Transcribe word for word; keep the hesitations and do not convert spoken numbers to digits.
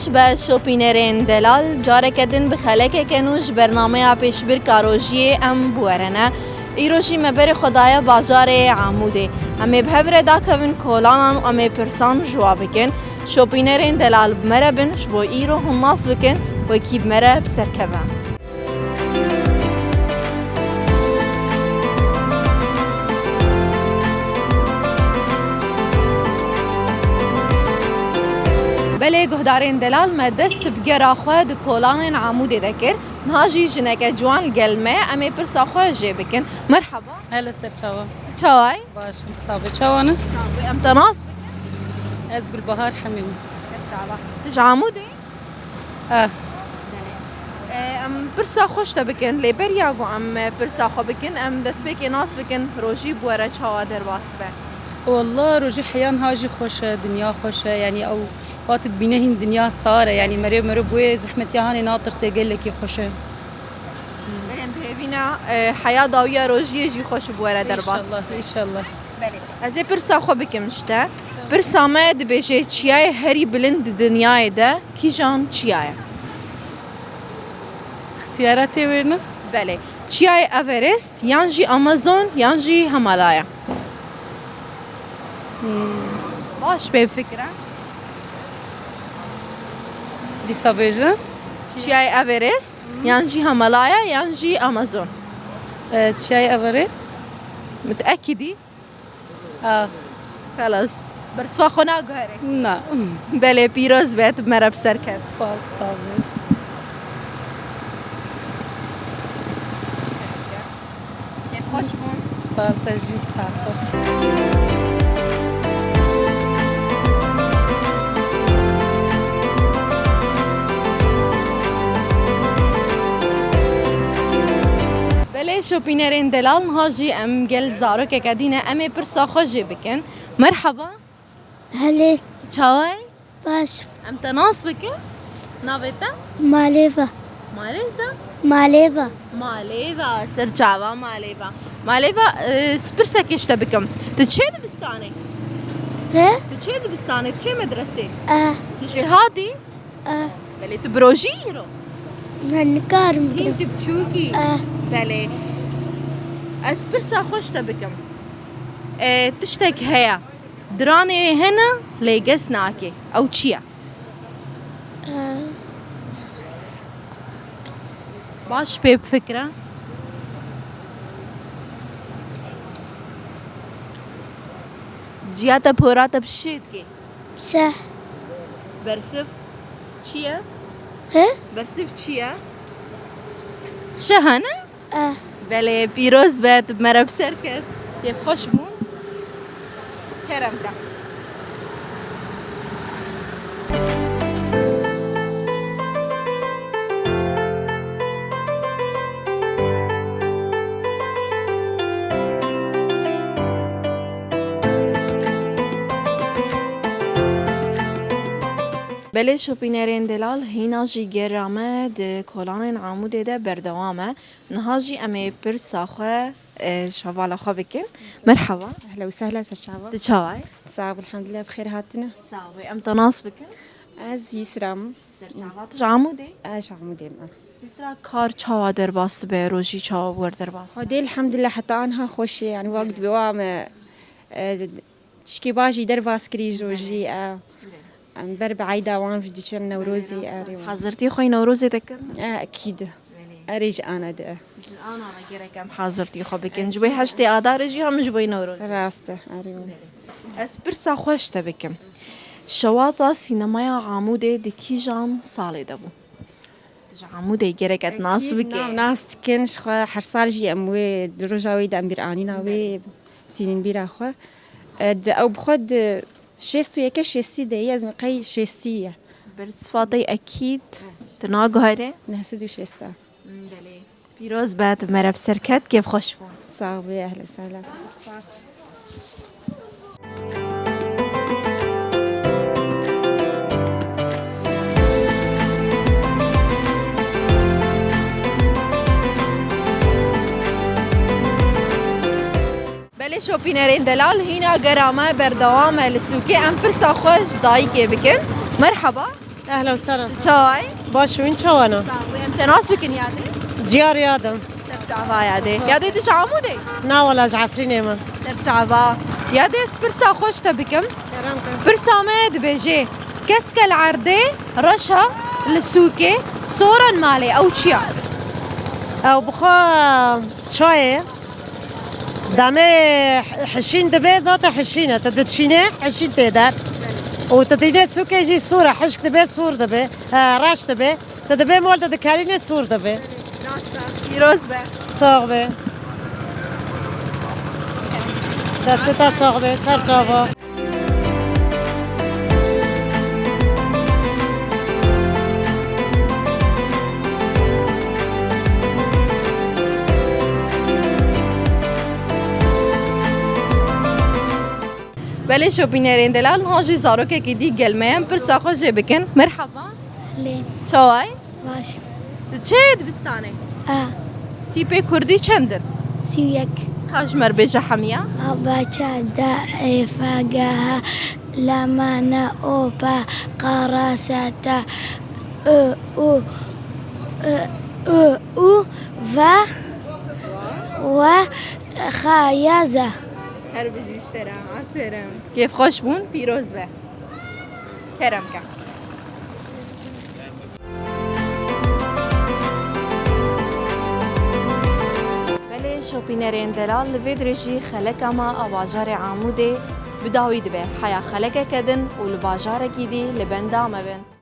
Be şopînerên delal, careke din bi xelekeke nû ji bernameya pêşbirka rojiyê em bi we re ne. Îro jî me berê xwe daye bajarê Amûdê. Em ê bi hev re dakevin kolanan û em ê pirsan ji wa bikin. Şopînerên delal bi me re bin, ji bo îro hûn nas bikin, wekî bi me re bi ser keve. Belê guhdarên delal, me dest bi gera xwe di kolanên Amûdê de kir. Niha jî jineke ciwan li gel me ye, em ê pirsa xwe jê bikin. Merhaba. Hele ser çawa? Çaway? Baş im, sabe. Çawa ne? Sabe. Em te nas bikin? Ez Gulbahar Hemîm. Ser çawa? Tu ji Amûdê? Ah. Em pirsa xwe ji te bikin, lê beriya ku em pirsa xwe bikin, em destpêkê nas bikin, rojî bi we re çawa derbas dibe? Wallah, rojî heya niha jî xweş e, dinya xweş e, yanî ew wextê dibîne hîn dinya sar e, yanî merê mero bi wê zehmetiya hanê natirse, gelekî xweş e. Belê em bi hêvî ne, e, heya dawiya rojiyê jî xweş bi we re derbas. Înşallah, înşallah. Belê. Ez ê pirsa xwe bikim ji te. Pirsa me dibêje, çiyayê herî bilind di dinyayê de kîjan çiya ye? Xtiyara tê wêrine? Belê. Çiyayê Everest, yan jî Amazon, yan jî Himalaya. Hmm. Baş pê bifikire. Dîsa bêje. Çiyayê Everest, yan jî Himalaya, yan jî Amazon. E, çiyayê Everest. Muteekidî? A. Xelas. Bersiva xwe naguherî? Na. Belê, pîroz be, tu bi me re bi ser ket. Spas, sağ ol. Kêfxweş bûn. Spas, ez jî, saet xweş. Belê şopînerên delal, niha jî em gel zarokeke dî ne, em ê pirsa xwe jê bikin. Merhaba. Helê. Çawa yî? Baş. Em te nas bikin? Navê te? Malêva. Malêza? Malêva. Malêva, ser çava Malêva. Malêva, e, ez pirsekê ji te bikim. Tu çê dibistanê? He? Tu çê dibistanê, tu çê medresê? E. Tu jêhatî? E. Belê, tu bi rojî îro? Ne, nikarim. Hîn bikim. Tu biçûkî? E. Belê. Ez pirsa xwe ji te bikim. E, tiştek heye. Diranê hene, lê ges nake. Ew çi ye? E. Baş pê bifikire. Ciya te pora te bi şê dike. Şeh. Bersiv çi ye? He? Bersiv çi ye? Şeh e, ne? Eh. Belê, pîroz be, tu bi me re bi ser ket. Kêfxweş bû. Kerem ke. Belê şopînerên delal, hîna jî gera me di kolanên Amûdê de berdewam e. Niha jî em ê pirsa xwe, e, ji hevala xwe bikin. Merhaba. Ehla û sehla, ser çava. Tu çawa yî? Sağ ol, elhamdülillah, bi xêr hatine. Sağ ol, em te nas bikin. Ez Yisra im. Ser çava, tu ji Amûdê? Ez ji Amûdê me. Yisra, kar çawa derbas dibe, rojî çawa bi we re derbas dibe? Xwedê elhamdülillah heta anha xweş e, yani wek dibe wa me, e, Tişkî baş jî derbas kirî ji rojî, e, em ber bi eyda wan jî diçin, Newrozî, erê wan. Hazirtî xwe yê Newrozê dikin? E, ekîd. Belê. Erê ji ana de. Ji ana ve gerek em hazirtî xwe bikin. Ji bo heştê Adarê jî hem ji bo Newrozê. Rast e, erê wan. Belê. Ez pirsa xwe ji te bikim. Şewata sînemaya Amûdê di kîjan salê de bû? Ji Amûdê gerek ez nas bike. Nav nas dikin, ji xwe her sal jî em wê di roja wê de em bîranîna wê tînin bîra xwe. E, di, ew bi xwe di şêst û yek e, şêstî de ye, ez min qey şêstî ye. Bersiva te yê ekîd tu naguhere? Neh sed û şêst e. Belê. Pîroz be, tu bi me re bi ser ket, kêfxweş bû. Sağ ol, ehlen sehlen. Spas. Belê şopînerên delal, hîna gera me berdewam e li sûkê. Em pirsa xwe ji dayikê bikin. Merhaba. Ehla û sehla. Çaway? Baş wîn çawana? Sağ ol. Em te nas bikin yadê? Ciyar yadim. Ser çava yadê. Yadê tu ji Amûdê? Na wala ji Efrînê me. Ser çava. Yadê ez pirsa xweş te bikim. Kerem ke. Pirsa me dibêje, keske li erdê reşa li sûkê soran malê ew çiya? Ew bixwe çayê. Demê hişîn dibe, zate hişîn e. Tu diçînê, hişîn tê der. Û tu dînê sûkê jî sûr e, hişk dibe, sûr dibe, e, reş dibe. Tu dibê mol tu dikerînê, sûr dibe. Rast e. Pîroz be. Sax be. Destê te sax be, ser çava. Belê şopînerên delal, niha jî zarokekî dî gel me ye, em pirsa xwe jê bikin. Merhaba. Lê. Çaway? Baş. Tu çi yê dibistanê? A. Tîpê kurdî çend in? Sî û yek. Ka ji me re bêje hemiya? A, ba, ça, da, e, fa, ga, ha, la, ma, na, o, pa, qa, ra, sa, ta, ö, u, ö, ö, u, va, wa, xa, ya, za. Her bijî ji te re, aferin. Kêfxweş bûn, pîroz be. Kerem ke. Belê şopînerên delal, li vê dirêjî xeleka me a bajarê Amûdê bi dawî dibe. Heya xelekeke din û li bajarekî dî li benda me bin.